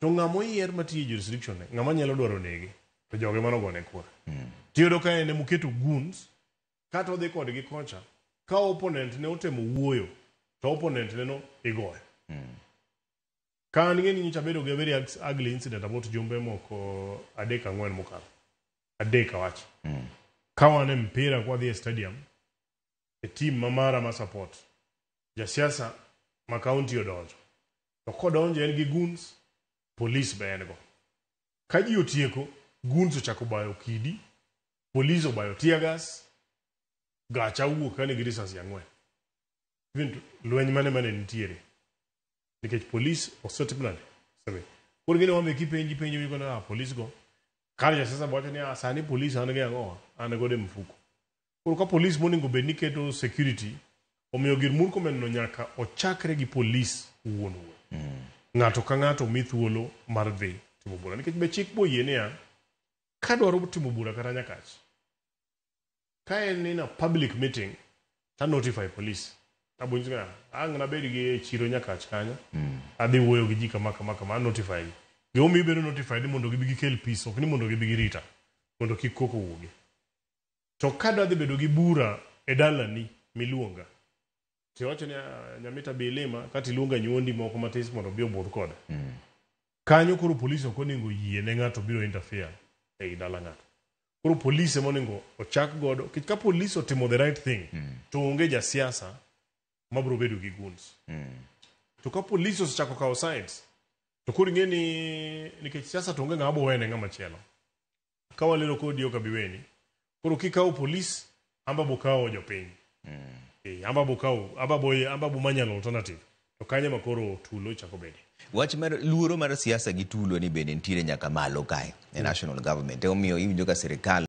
To ng'ama oyier matiyo e jurisdiction ne, ng'ama nyalo dwaro nege, to joge mano gone kura. Tiyudo ka en emoketo goons, kata odhi kodgi kocha, ka opponent ne otemo wuoyo, to opponent ne no igoyo. Ka an ng'eni nyocha abedo gi a very ugly incident about jumbe moko adek ang'wen mokalo. Adek awach. Ka wan e mpira kwadhi e stadium, e team ma mara ma support, jasiasa ma county odonjo. To kodonjo en gi goons, police be en go. Ka ji otieko, goons ochako bayo kidi, police obayo tear gas, gacha wuok ka nigi risasi ang'wen. Even lweny mane mane nitiere. Nikech police osetim nade? Osemi. Koro gine wambe kipenji penjo miko na police go. Kar jasiasa wacho ni ah, sani police an gi ang'o? An godo e mfuko. Koro ka police monego bed ni keto security, omiyo gir Murkomen no nyaka ochakre gi police wuon wuon. Ng'ato ka ng'ato mi thuolo mar dhi timo bura. Nikech be chik boyie niya, kadwaro timo bura kata Nyakach, ka en in a public meeting, ta notify police. Abonyiso ni ang' nabed gi e chiro Nyakach kanyo, adhi wuoyo gi ji kama kama kama, a notify gi. Gimomiyo ibedo notified ni mondo gibi gikel peace, ok ni mondo gibi girita, mondo kik koko wuogi. To kadwa dhi bedo gi bura e dalani miluonga, tiwacho ni "Ah, Nyamita bi ilima kata iluonga nyuondi moko matis mondo obi obudh koda. Kanyo koro polis ok onego yie ne ng'ato biro interfere ei dala ng'ato. Koro polis ema onego ochak godo, nikech ka polis otimo the right thing, to onge jasiasa mabiro bedo gi goons. To ka polis osechako kawo sides, to koro ing'e ni nikech siasa to onge ng'ama bo wene ng'ama chielo. Ka walero kodi ok abi weni. Koro kikawo polis, amba bo kawo jopiny. Amba bo kawo, amba bo manyo an alternative. To kanyo ema koro tulo chako bede. Wach mar luoro mar siasa gi tulo ni bende nitiere nyaka malo kae e national government. Emomiyo iwinjo ka sirikal